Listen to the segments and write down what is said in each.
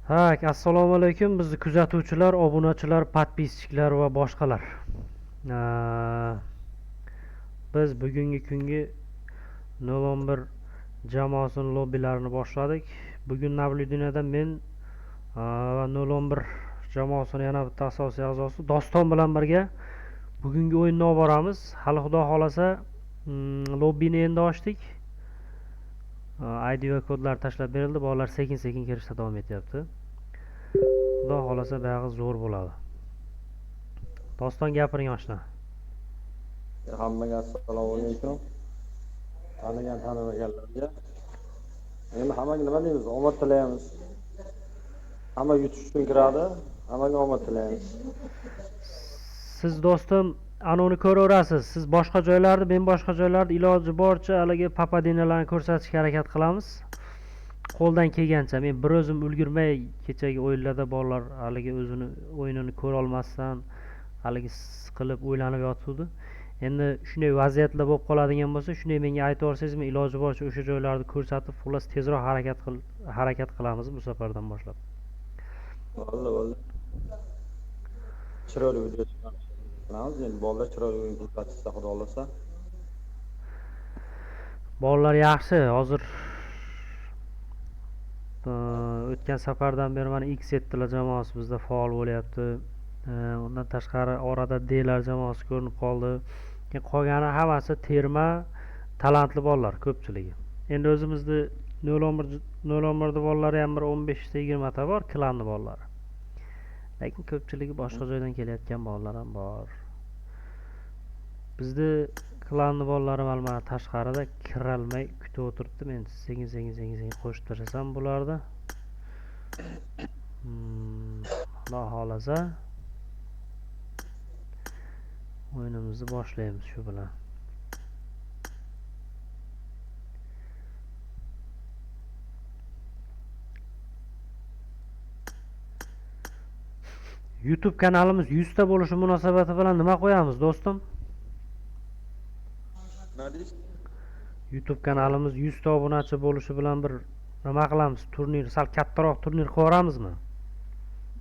Tak, assalomu alaykum bizni kuzatuvchilar, obunachilar, подписчиlar va boshqalar. Biz bugungi kungi 011 jamoasini lobbilarini boshladik. Bugun наблюдениеda men va 011 jamoasini yana bitta asosiy a'zosi Doston bilan birga bugungi o'yinni olib boramiz. Hali xudo xohlasa lobbini endi ochdik. ID va kodlar tashlab berildi. Bolalar sekin-sekin kirishda davom etyapti. Xudo xohlasa buyog'i zo'r bo'ladi. Doston, gapiring, oshna. Hammaga assalomu alaykum. Tanigan, tanimaganlarga. Endi hammaga nima deymiz? Omad tilaymiz. Hamma yutish uchun kiradi. Hammaga omad tilaymiz. Siz, do'stim, anavini ko'raverasiz. Siz boshqa joylarni, men boshqa joylarni iloji boricha haligi попадениеlarni ko'rsatishga harakat qilamiz. Qo'ldan kelgancha. Men bir o'zim ulgurmay, kechagi o'yinlarda bolalar haligi o'zini o'yinini ko'ra olmasdan haligi siqilib o'ylanib yotuvdi. Endi shunday vaziyatlar bo'lib qoladigan bo'lsa, shunday menga aytib yuborsangiz, men iloji boricha o'sha joylarni ko'rsatib, xullas, tezroq harakat qilamiz bu safardan boshlab. Bo'ldi, bo'ldi. Chiroyli video chiqaramiz. Endi bolalar chiroyli o'yin ko'rsatishsa, xudo xohlasa. Bolalar yaxshi, hozir o'tgan safardan beri mana X7 jamoasi bizda faol bo'lyapti. Undan tashqari orada D'lar jamoasi ko'rinib qoldi. Keyin qolgani hammasi terma, talantli bolalar ko'pchiligi. Endi o'zimizni 011 011 bolalari ham bir 15 ta 20 ta bor, klanni bolalari. Lekin ko'pchiligi boshqa joydan kelayotgan bolalar ham bor. Bizni klanni bolalari mana tashqarida kirolmay kutib o'tiribdi. Men sekin sekin sekin sekin qo'shib tashlasam bularni. Xudo xohlasa o'yinimizni boshlaymiz shu bilan. YouTube kanalimiz 100 ta bo'lishi munosabati bilan nima qo'yamiz, do'stim? Nima deysiz? YouTube kanalimiz 100 ta obunachi bo'lishi bilan bir nima qilamiz? Turnir, sal kattaroq turnir qilib yuboramizmi?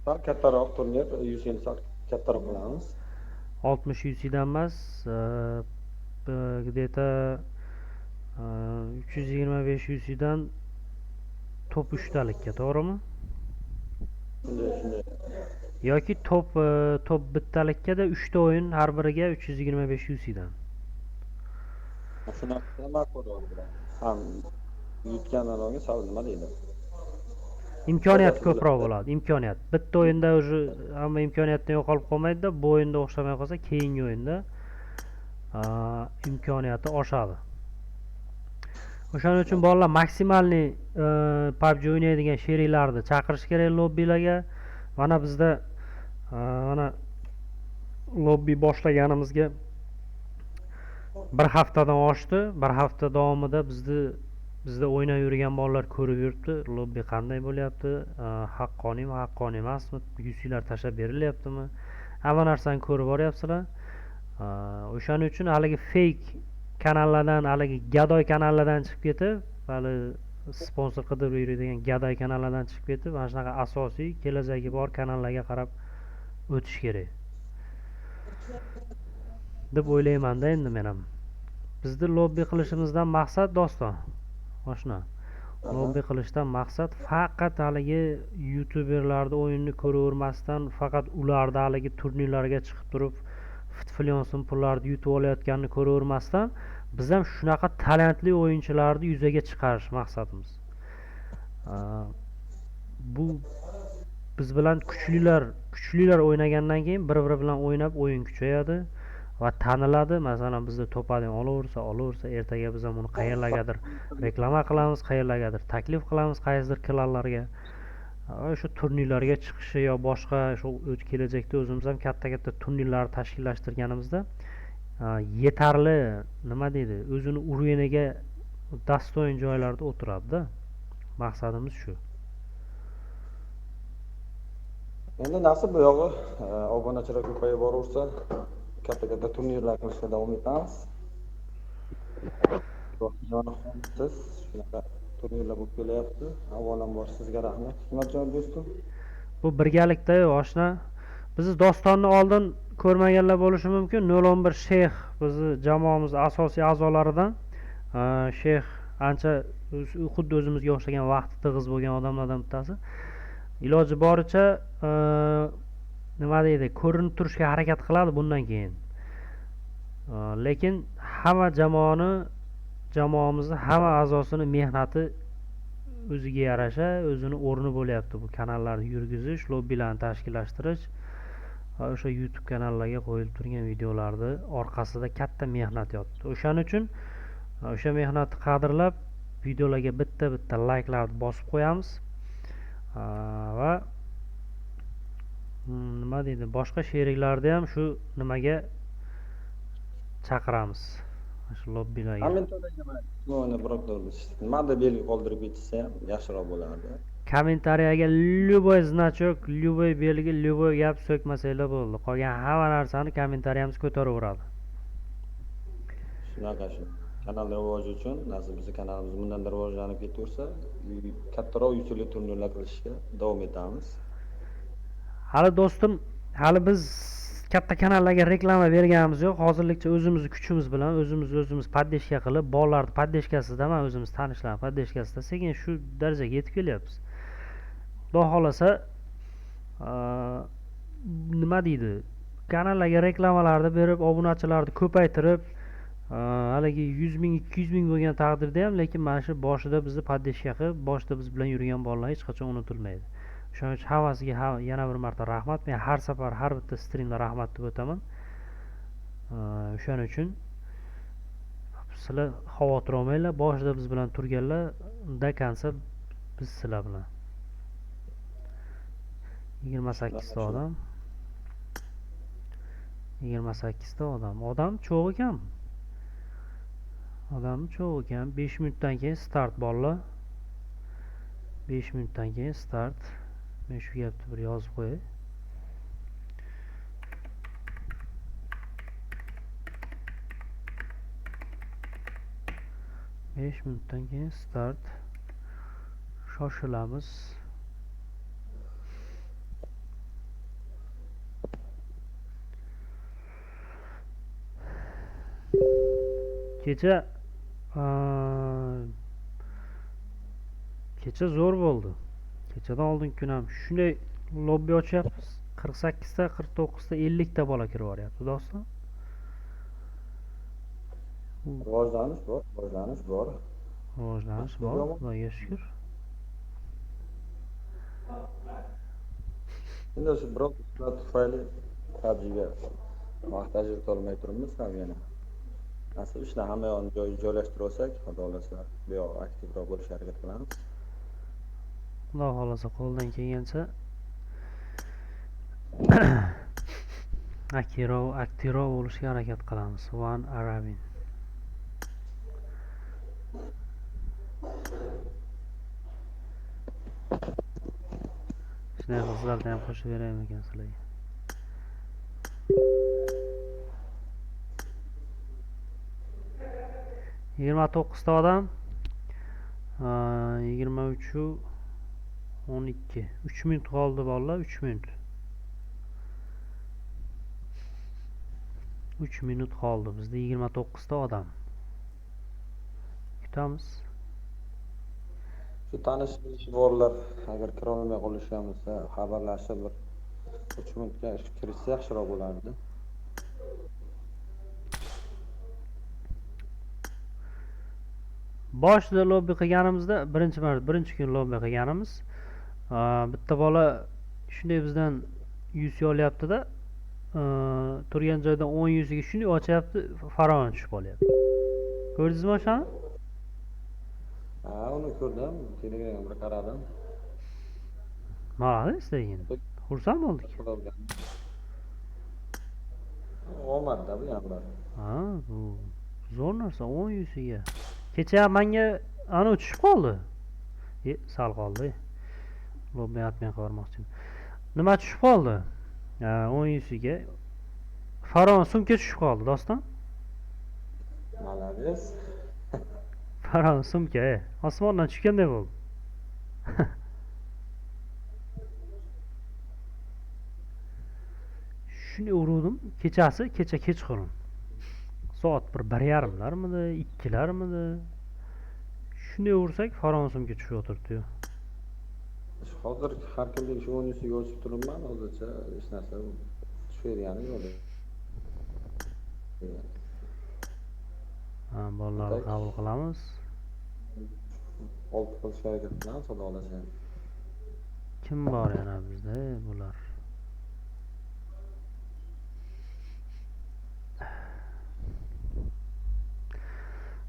Sal kattaroq turnir, 100 yil sal kattaroq qilamiz. 60 UC'dan emas, где-то 325 UC'dan top 3 talikka, to'g'rimi? Shunday, shunday. Yoki top bittalikkada 3 ta o'yin, har biriga 325 UC'dan. Shunaqa ma'qulroq bo'ladi. Ham yutgan odamga sal nima deydi? Imkoniyat Foydasi ko'proq bo'ladi. Bo'ladi, imkoniyat. Bitta o'yinda уже hamma imkoniyatdan yo'qolib qolmaydi-da, bu o'yinda o'xshamay qolsa, keyingi o'yinda imkoniyati oshadi. O'shaning uchun bolalar максимальный PUBG o'ynaydigan sheriklarni chaqirish kerak lobbilarga. Mana bizda mana lobbi boshlaganimizga bir haftadan oshdi. Bir hafta davomida bizda o'ynab yurgan bolalar ko'rib yuribdi, lobbi qanday bo'lyapti, haqqoniymi, haqqoniy emasmi, UC'lar tashlab berilyaptimi, hamma narsani ko'rib boryapsizlar. O'shaning uchun haligi fake kanallardan, haligi gadoy kanallardan chiqib ketib, hali sponsor qidirib yuradigan gadoy kanallardan chiqib ketib, mana shunaqa asosiy kelajagi bor kanallarga qarab o'tish kerak deb o'ylaymanda endi men ham. Bizni lobbi qilishimizdan maqsad, doston, oshna, lobbi qilishdan maqsad faqat haligi youtuberlarni o'yinini ko'ravermasdan, faqat ularni haligi turnirlarga chiqib turib fit so'm pullarni yutib olayotganini ko'ravermasdan, biz ham shunaqa talantli o'yinchilarni yuzaga chiqarish maqsadimiz. Bu biz bilan kuchlilar o'ynagandan keyin bir biri bilan o'ynab o'yin kuchayadi va taniladi. Masalan, bizda to'padin olaversa, ertaga biz ham uni qayerlargadir reklama qilamiz, qayerlargadir taklif qilamiz, qaysidir klanlarga. O'sha turnirlarga chiqishi yo boshqa shu kelajakda o'zimiz ham katta-katta turnirlar tashkillashtirganimizda yetarli, nima deydi, o'zini уровенiga достоин joylarda o'tiradi-da. Maqsadimiz shu. Endi nasib bu yog'i, obunachilar ko'payib boraversa, katta-katta turnirlar qilishga davom etamiz. Siz shunaqa turnirlar bo'lib kelyapti. Avvalambor sizga rahmat, Hikmatjon do'stim. Bu birgalikda oshna. Bizni dostonni oldin ko'rmaganlar bo'lishi mumkin. 011 Sheyx bizni jamoamiz asosiy a'zolaridan. Sheyx ancha xuddi o'zimizga o'xshagan vaqti tig'iz bo'lgan odamlardan bittasi. Iloji boricha nima deydi, ko'rinib turishga harakat qiladi bundan keyin. Lekin hamma jamoamizni hamma a'zosini mehnati o'ziga yarasha o'zini o'rni bo'lyapti. Bu kanallarni yurgizish, lobbilarni tashkillashtirish va o'sha YouTube kanallarga qo'yilib turgan videolarni orqasida katta mehnat yotdi. O'shaning uchun o'sha mehnatni qadrlab videolarga bitta-bitta layklarni bosib qo'yamiz. Va nima deydi, boshqa sheriklarni ham shu nimaga chaqiramiz, shu lobbilarga. Kommentariyaga nimada belgi qoldirib ketishsa ham yaxshiroq bo'lardi. Kommentariyaga любой значок, любой belgi, любой gap so'kmasanglar bo'ldi. Qolgan hamma narsani kommentariyamiz ko'taraveradi. Shunaqa shu. Kanal rivoji uchun, nasib bo'lsa kanalimiz bundan rivojlanib ketaversa, kattaroq yutuqli turnirlar qilishga davom etamiz. Hali do'stim, hali biz katta kanallarga reklama berganimiz yo'q. Hozirlikcha o'zimizni kuchimiz bilan o'zimiz poddeşka qilib, bolalarni poddeşkasida, mana o'zimiz tanishlarning poddeşkasida sekin shu darajaga yetib kelyapmiz. Xudo xolasa, nima deydi, kanallarga reklamalarni berib, obunachilarni ko'paytirib, haligi 100 ming, 200 ming bo'lgan taqdirda ham, lekin mana shu boshida bizni poddeşka qilib, boshida biz bilan yurgan bolalar hech qachon unutilmaydi. Shuning uchun hammasiga yana bir marta rahmat. Men har safar har bitta streamda rahmat deb o'taman. O'shaning uchun sizlar xavotir olmanglar, boshida biz bilan turganlar dakansa biz sizlar bilan. 28 ta odam. 28 ta odam. Odam cho'g' ekan. Odam cho'g' ekan. 5 minutdan keyin start bolalar. 5 minutdan keyin start. Men shu gapni bir yozib qo'yay. 5 minutdan keyin start. Shoshilamiz. Kecha zo'r bo'ldi. Kechadan oldingi kun ham shunday lobbi ochyapmiz. 48 ta, 49 ta, 50 ta bola kirib boryapti, do'stlar. Rivojlanish bor, rivojlanish bor. Rivojlanish bor, Xudoga shukr. Endi shu biror ishlar tufayli PUBG'ga vaqt ajrata olmay turibmiz ham yana. Nasib ishlar hamma yoqni joylashtirib olsak, Xudo xolasa bu yoq aktivroq bo'lishga harakat qilamiz. Xudo xolasa qo'ldan kelgancha aktivroq bo'lishga harakat qilamiz. One Arabin. Shunday qizlarni ham qo'shib beraymikan sizlarga? 29 ta odam, 23 12. 3 minut qoldi bolalar, 3 minut. 3 minut qoldi. Bizda 29 ta odam. Kutamiz. Shu tanish bilish borlar, agar kira olmay qolishgan bo'lsa, xabarlashib bir 3 minutga kirishsa yaxshiroq bo'lardi. Boshida lobbi qilganimizda, birinchi marta, birinchi kun lobbi qilganimiz, bitta bola shunday bizdan 100 olyapti-da, turgan joydan 10 yuziga shunday ochyapti, faron tushib qolyapti. Ko'rdingizmi o'shani? Ha, uni ko'rdim, Telegramga bir qaradim. Молодец degan. Xursand bo'ldik. Omadda bu ham bir. Ha, bu zo'r narsa, 10 yuziga. Kecha menga ana tushib qoldi. Sal qoldi. Lobby admin qilib yubormoqchiman. Nima tushib qoldi? 10 yuziga Faron sumka tushib qoldi, doston. Молодец. Faron sumka, osmondan tushganday bo'ldi. Shuni uruvdim kechasi, kecha kechqurun. Soat 1:30larmidi, 2larmidi? Shunday ursak, faron sumka tushib o'tiribdi-yu. Hozir har kunlik shu o'yinsiga o'chib turibman, hozircha hech narsa tushayotgani yo'q. Ha, bolalarni qabul qilamiz. Olti qilishga harakat qilamiz, xudo xohlasa. Kim bor yana bizda bular?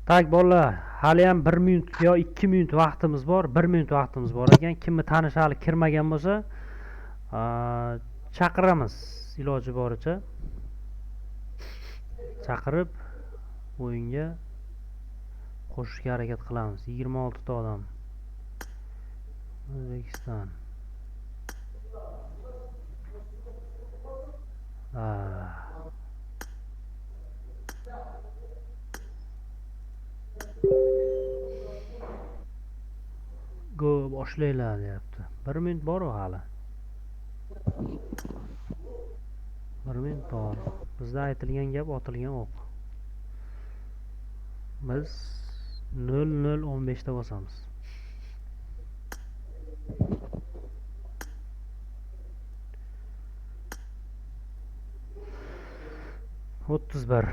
Tak bolalar, hali ham 1 minut yo 2 minut vaqtimiz bor. 1 minut vaqtimiz bor ekan. Kimni tanish hali kirmagan bo'lsa, chaqiramiz iloji boricha. Chaqirib o'yinga qo'shishga harakat qilamiz. 26 ta odam. O'zbekiston. Go boshlanglar deyapti. 1 minut bor-u hali. 1 minut bor. Bizda aytilgan gap otilgan o'q. Biz 00:15 da bosamiz. 31.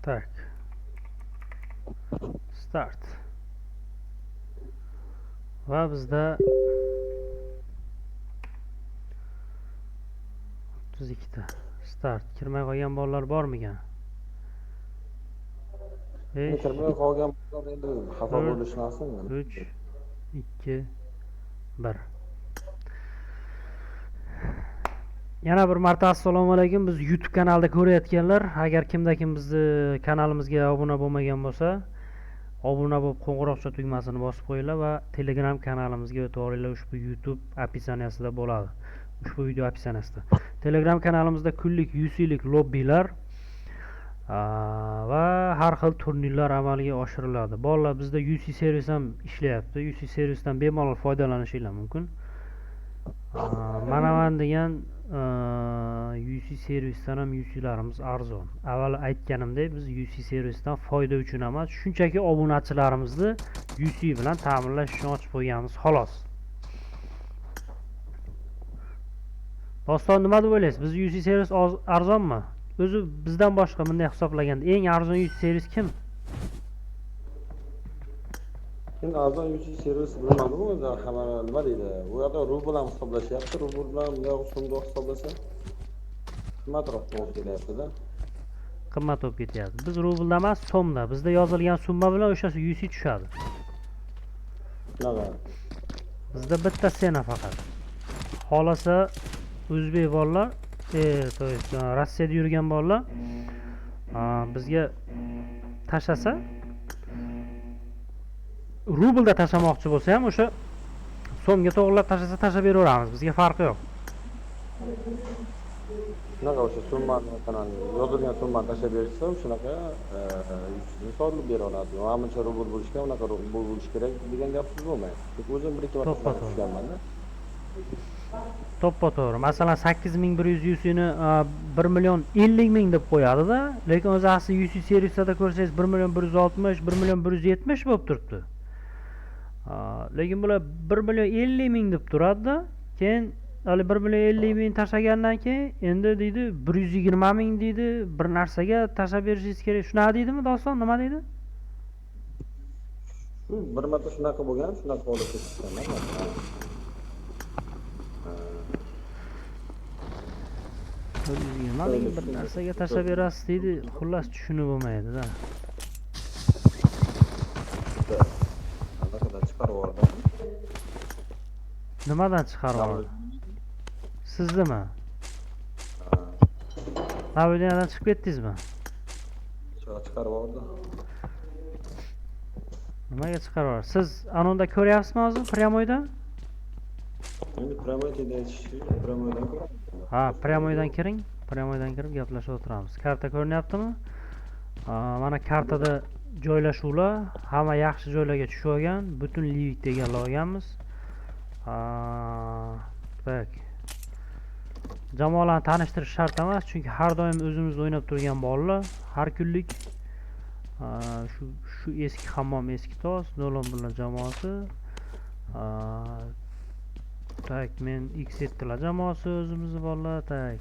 Tak. Start. Va bizda 32 ta start. Kirmay qolgan bolalar bormikan? 5 Kirmay qolgan bolalar endi xafa bo'lishmasin. 3 2 1. Yana bir marta assalomu alaykum. Biz YouTube kanalida ko'rayotganlar, agar kimda kim bizni kanalimizga obuna bo'lmagan bo'lsa, obuna bo'lib qo'ng'iroqcha tugmasini bosib qo'yinglar va Telegram kanalimizga o'tib olinglar. Ushbu YouTube описаниясida bo'ladi. Ushbu video описаниясida. Telegram kanalimizda kunlik 100 yillik lobbilar va har xil turnirlar amalga oshiriladi. Bolalar, bizda UC servis ham ishlayapti. UC servisdan bemalol foydalanishinglar mumkin. Manaman degan UC servisdan ham UC'larimiz arzon. Avval aytganimdek, biz UC servisdan foyda uchun emas, shunchaki obunachilarimizni UC bilan ta'minlash uchun ochib qo'yganmiz, xolos. Doston, nima deb o'ylaysiz? Biz UC servis arzonmi? O'zi bizdan boshqa bunday hisoblaganda eng arzon UC servis kim? Endi arzon UC servis bilmadim, o'zi hamma nima deydi? U yoqda rubl ham hisoblashyapti, rubl bilan bu yoq so'mda hisoblasa qimmatroq bo'lib kelyapti-da. Qimmat bo'lib ketyapti. Biz rublda emas, so'mda. Bizda yozilgan summa bilan o'sha UC tushadi. Nima? Bizda bitta sena faqat. Xolasa o'zbek bolalar, to есть Rossiyada yurgan bolalar bizga tashlasa, rublda tashlamoqchi bo'lsa ham o'sha so'mga to'g'rilab tashlasa tashlab beraveramiz, bizga farqi yo'q. Shunaqa o'sha summani, masalan, yozilgan summani tashlab berishsa, shunaqa so'lib bera oladi. Mana buncha rubl bo'lishga, unaqa rubl bo'lish kerak degan gap so'z bo'lmaydi. Chunki o'zim bir ikki marta tushganman-da. To'ppa-to'g'ri. Masalan, 8100 UC'ni 1 million 50 ming deb qo'yadi-da, lekin o'zi asli UC servisida ko'rsangiz 1 million 160, 1 million 170 bo'lib turibdi. Lekin bular 1 million 50 ming deb turadi-da, keyin hali 1 million 50 ming tashlagandan keyin endi deydi 120 ming deydi, bir narsaga tashlab berishingiz kerak. Shunaqa deydimi doston, nima deydi? Shu bir marta shunaqa bo'lgan, shunaqa holatga tushganman. 120 ming bir narsaga tashlab berasiz deydi, xullas tushunib bo'lmaydi-da. Chiqarib yubordi. Nimadan chiqarib yubordi? Sizdimi? Navidinadan chiqib ketdingizmi? Chiqarib yubordi. Nimaga chiqarib yubordi? Siz anonda ko'ryapsizmi hozir pryamoyda? Endi прямой aytishi, прямой dan ko'ramiz. Ha, прямой dan kiring. Прямой dan kirib gaplashib o'tiramiz. Karta ko'rinyaptimi? Mana kartada joylashuvlar, hamma yaxshi joylarga tushib olgan, butun Livikni egallab olganmiz. Так. Jamoalarni tanishtirish shart emas, chunki har doim o'zimiz o'ynab turgan bolalar, har kunlik. Shu eski hammom, eski tos, Nolon bilan jamoasi. Tak, men X7lar jamoasi o'zimizni bolalar. Tak.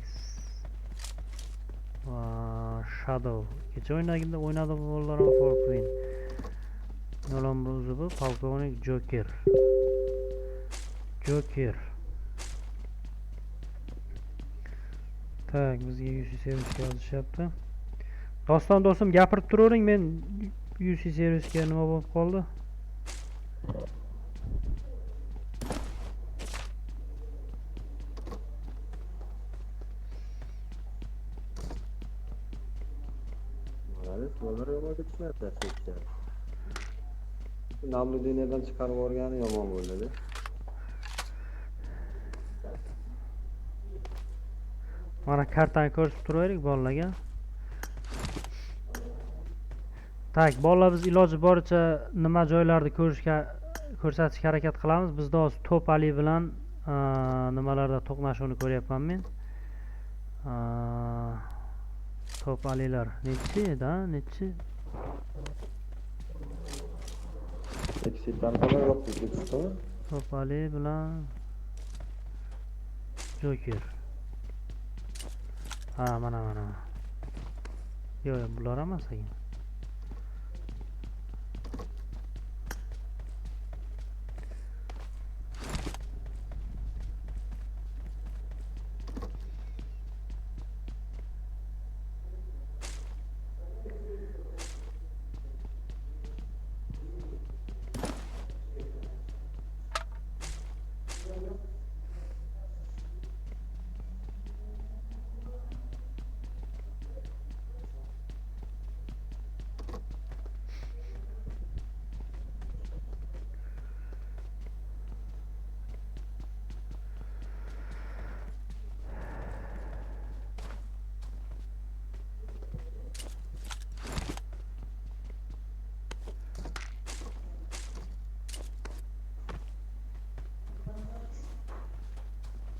Shadow. Kecha o'ynaganda o'ynadi bu bolalar ham For Queen. Nolon o'zi bu polkovnik Joker. Joker. Tak, bizga UC servisga yozishyapti. Doston do'stim, gapirib turavering, men UC servisga nima bo'lib qoldi? Молодец, bolalar yomonga tushmayapti hech. Наблюдение dan chiqarib yuborgani yomon bo'ldi-da. Mana kartani ko'rsatib turaverik bolalarga. Tak, bolalar, biz iloji boricha nima joylarni ko'rsatishga harakat qilamiz. Bizda hozir Top Ali bilan nimalarda to'qnashuvni ko'ryapman men. Top Alilar nechi edi, ha? Nechi? Eksitdan to'la yo'q, ketdimi? Top Ali bilan Joker. Ha, mana, mana. Yo'q, yo'q, bular emas ekan.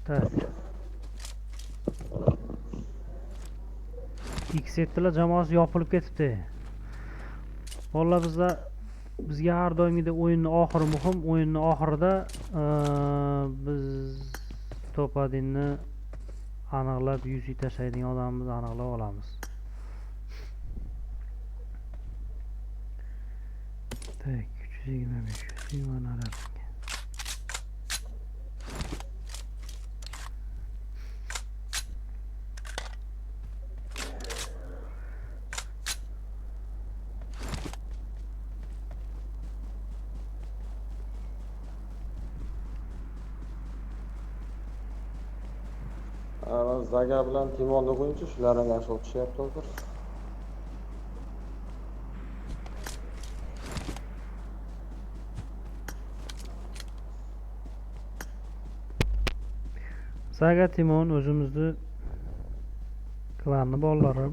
Tak. X7lar jamoasi yopilib ketibdi. Bolalar, bizga har doimgidek o'yinning oxiri muhim. O'yinning oxirida biz top 1ni aniqlab yuz tashlaydigan odamimizni aniqlab olamiz. Tak, 325, 325. Zaga bilan Timonni qo'yinchi, shular ham yaxshi o'tishyapti hozir. Zaga Timon o'zimizni klanni bolalari.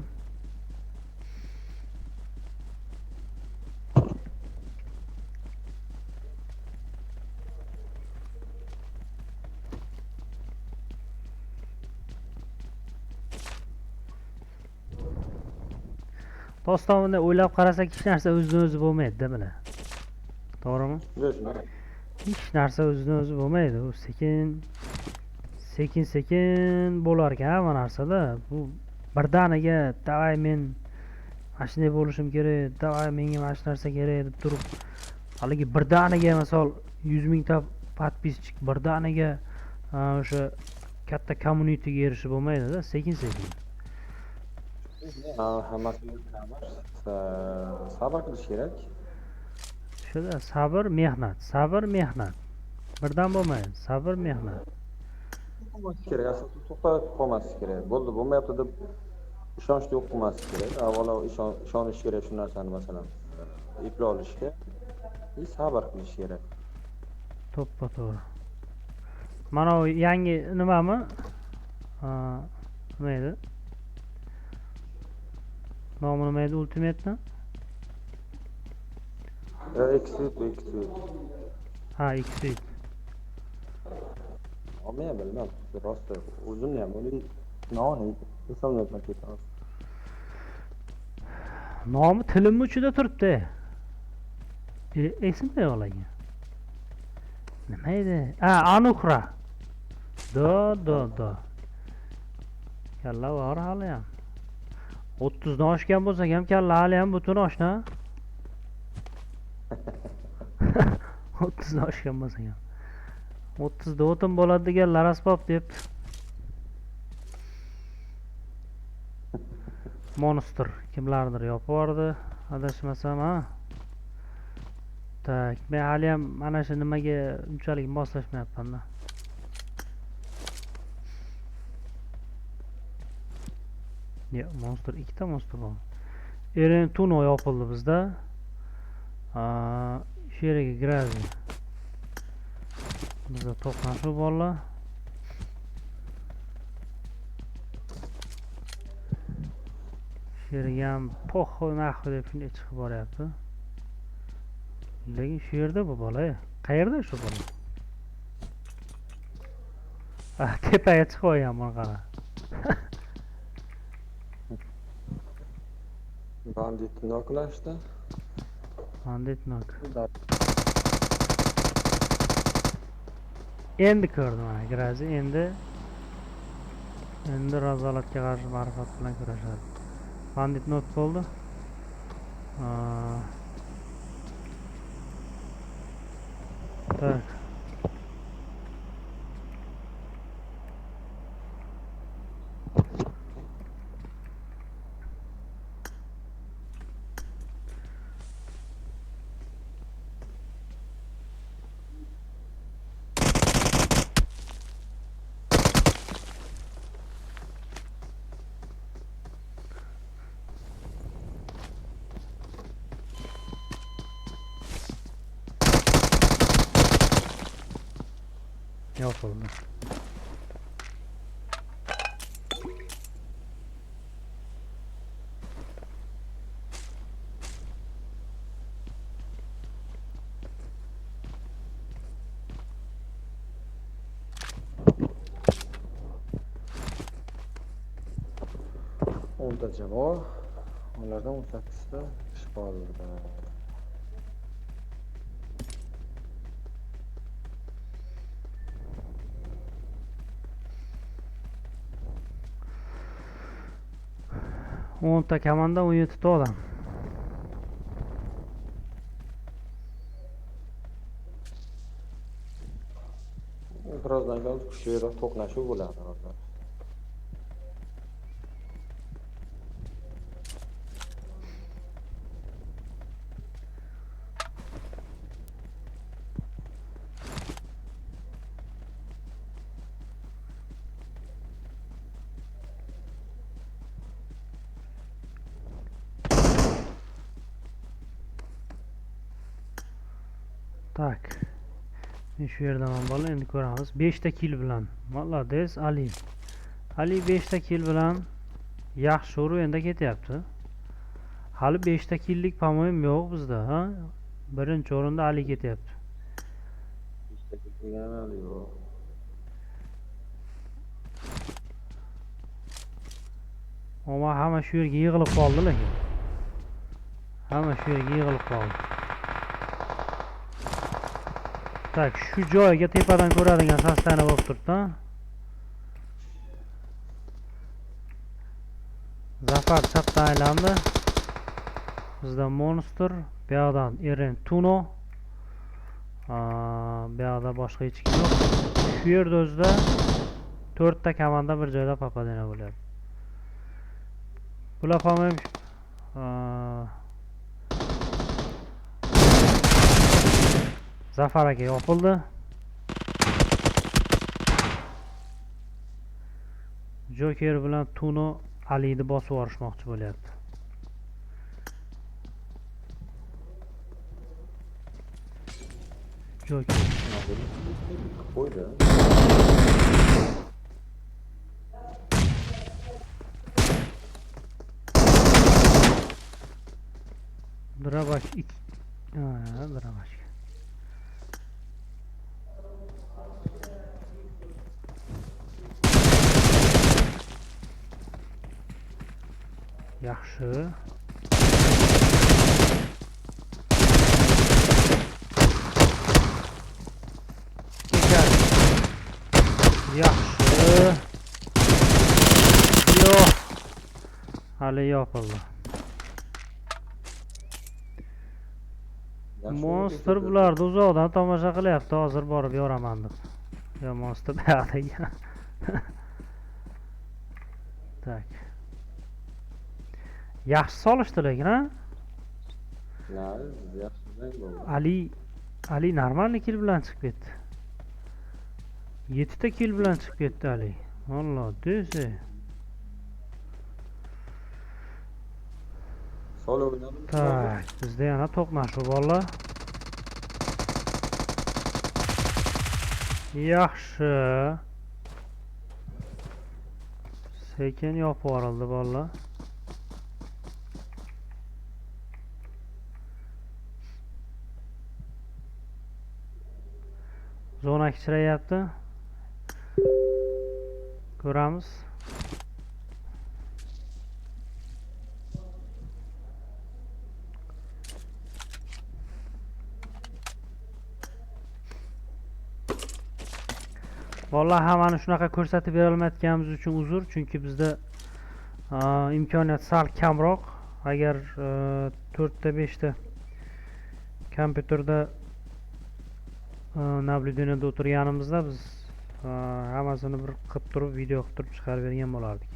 Doston, bunday o'ylab qarasak hech narsa o'zidan o'zi bo'lmaydi-da, bular. To'g'rimi? Yo'q. Hech narsa o'zidan o'zi bo'lmaydi. U sekin sekin sekin bo'lar ekan hamma narsada. Bu birdaniga davay men mana shunday bo'lishim kerak, davay menga mana shu narsa kerak deb turib, haligi birdaniga misol 100 mingta podpisчик birdaniga o'sha katta communityga erishib bo'lmaydi-da, sekin sekin. Ha, hammasiga sabr qilish kerak. Shuda sabr, mehnat, sabr, mehnat. Birdan bo'lmaydi, sabr, mehnat. Qolmaslik kerak, asosan to'xtab qolmaslik kerak. Bo'ldi, bo'lmayapti deb ishonchni yo'q qilmaslik kerak. Avvalo ishonish kerak shu narsani, masalan, eplay olishga. Sabr qilish kerak. To'ppa to'g'ri. Mana u yangi nimami? Nima edi? Nomi nima edi Ultimate'ni? X-Suite, X-Suite. Ha, X-Suite. Men ham bilmam, rosti o'zimni ham uning nomini eslolmayapman hozir. Nomi tilimni uchida turibdi. Esimda yo'q lekin. Nima edi? Ha, Anukhra. Do do do. Kalla bor hali ham. 30 dan oshgan bo'lsak ham kalla hali ham butun oshna. 30 dan oshgan bo'lsak ham. 30 da o'tin bo'ladi deganlar asbob deb. Monster kimlardir yopib yubordi, adashmasam, ha. Tak, men hali ham mana shu nimaga unchalik moslashmayapman-da. Yo'q, monster, ikkita monster bor. Eren Tuno yopildi bizda. Sherigi Grazi. Bizda to'qnashuv borlar. Sherigi ham poxo naxu deb shunday chiqib boryapti. Lekin shu yerda bu bola. Qayerda shu bola? Tepaga chiqib olgan buni qara. Bandit noklashdi. Bandit nok. Endi ko'rdim mana Grazi endi razolatga qarshi ma'rifat bilan kurashadi. Bandit nok bo'ldi. Tak. Yopildi. O'nta jamoa, ulardan 18ta ish qoldi. O'nta komanda 17 ta odam. Birozdan keyin kuchliroq to'qnashuv bo'ladi hozir. Tak. Men shu yerdaman bola, endi ko'ramiz. 5 ta kill bilan. Молодец Ali. Ali 5 ta kill bilan yaxshi o'rinda ketyapti. Hali 5 ta killlik по-моему yo'q bizda, ha? Birinchi o'rinda Ali ketyapti. 5 ta kill degani hali yo'q. Ammo hamma shu yerga yig'ilib qoldi lekin. Hamma shu yerga yig'ilib qoldi. Tak, shu joyga tepadan ko'radigan sastani bo'lib turibdi. Zafar chapdan aylandi. Bizda Monster, bu yoqdan Eren Tuno. Bu yoqda boshqa hech kim yo'q. Shu yerda o'zida 4 ta komanda bir joyda papadena bo'lyapti. Bular ham Zafar aka yopildi. Joker bilan Tuno Alini bosib yuborishmoqchi bo'lyapti. Joker. Qo'ydi. Drabash 2. Ha, Drabash. Yaxshi. Yaxshi. Yo'q. Hali yopildi. Monster bularni uzoqdan tomosha qilyapti, hozir borib yoraman deb. Yo, monster buyoqda ekan. Tak. Yaxshi solishdi lekin, ha? Ali normalniy kill bilan chiqib ketdi. 7 ta kill bilan chiqib ketdi Ali. Молодец. Tak, bizda yana to'qnashuv bolalar. Yaxshi. Sekin yopib yuborildi bolalar. Zona kichrayapti. Ko'ramiz. Vallahi hammani shunaqa ko'rsatib bera olmayotganimiz uchun uzr, chunki bizda imkoniyat sal kamroq. Agar 4 ta 5 ta kompyuterda nablюдениеda o'tirganimizda biz hammasini bir qilib turib, video qilib turib chiqarib bergan bo'lardik.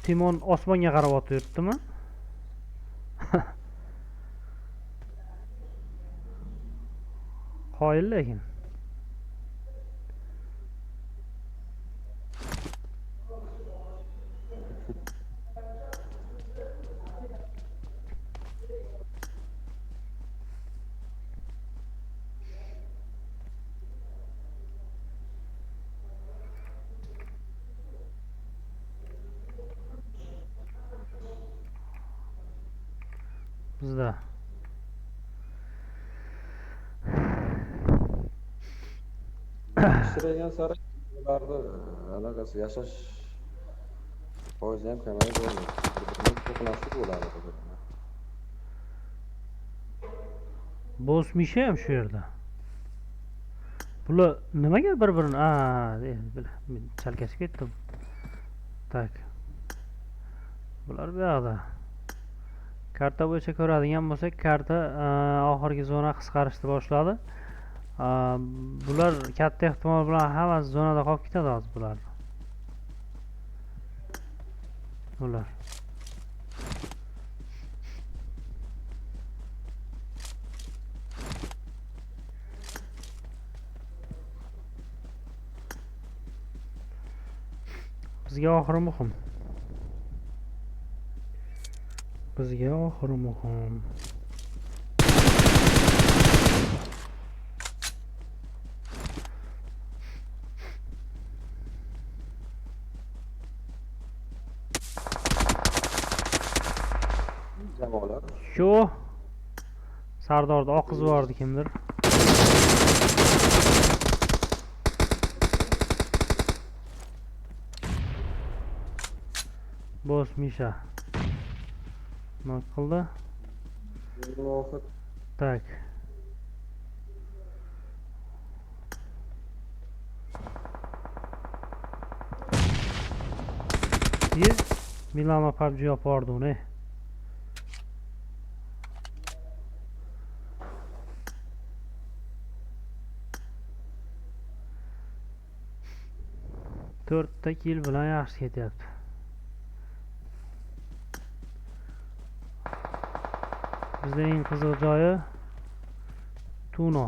Timon osmonga qarab otib yuribdimi? Qoyil lekin. Bizda kichraygan sari ularni anaqasi yashash foizi ham kamayib boradi. To'qnashuv bo'ladi. Boss Misha ham shu yerda. Bular nimaga bir-birini men chalkashib ketdim. Tak. Bular bu yoqda. Karta bo'yicha ko'radigan bo'lsak, karta oxirgi zona qisqarishni boshladi. Bular katta ehtimol bilan hammasi zonada qolib ketadi hozir bular. Ular. Bizga oxiri muhim. Bizga oxiri muhim. Jamoalar. Shu Sardorni oqizib yubordi kimdir. Boss Misha nok qildi. Tak. Ye, Milano PUBG yopardi uni. To'rtta kill bilan yaxshi ketyapti. Bizda eng qiziq joyi Tuno.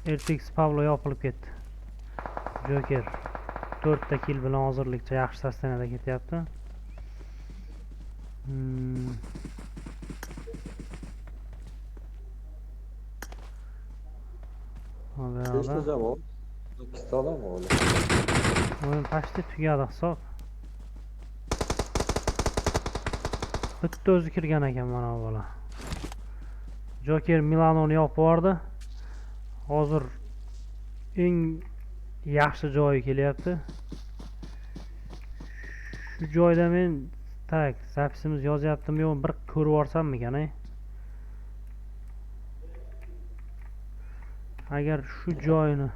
RTX Pavlo yopilib ketdi. Joker 4 ta kill bilan hozirlikcha yaxshi состояние da ketyapti. 5 ta jamoa, 8 ta odam o'g'li. O'yin почти tugadi hisob. Bitta o'zi kirgan ekan mana bu bola. Joker Milanoni yopib yubordi. Hozir eng yaxshi joyi kelyapti. Shu joyda men так, запись imiz yozyaptimi yo'qmi bir ko'rib yuborsammikan, ey? Agar shu joyini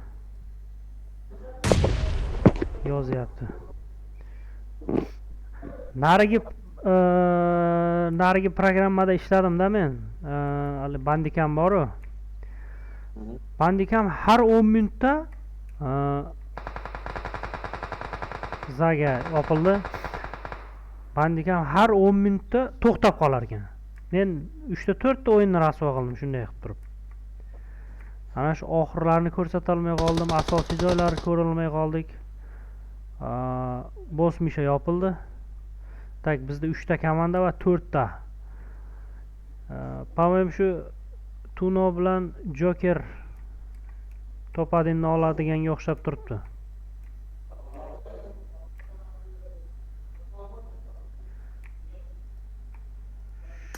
yozyapti. Narigi programmada ishladim-da men. Hali Bandicam bor-u. Bandicam har 10 minutda zaga yopildi. Bandicam har 10 minutda to'xtab qolar ekan. Men 3 ta 4 ta o'yinni rasvo qildim shunday qilib turib. Ana shu oxirlarini ko'rsata olmay qoldim, asosiy joylari ko'rilmay qoldik. Boss Misha yopildi. Так, bizda 3 ta komanda va 4 ta. По-моему, shu Tuno bilan Joker top 1 ni oladiganga o'xshab turibdi.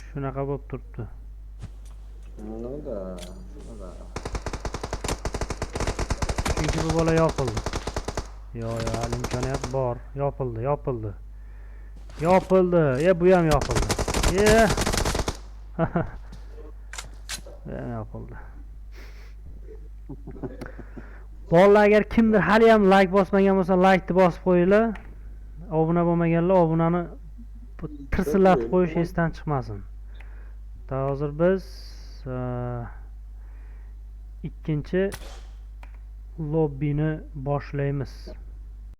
Shunaqa bo'lib turibdi. Ну да, ну да. Chunki bu bola yopildi. Yo'q, yo'q, hali imkoniyat bor. Yopildi, yopildi. Yopildi. E, bu ham yopildi. E. Bu ham yopildi. Bolalar, agar kimdir hali ham like bosmagan bo'lsa, like ni bosib qo'yinglar. Obuna bo'lmaganlar obunani tirsillatib qo'yish esdan chiqmasin. Hozir biz ikkinchi lobbini boshlaymiz.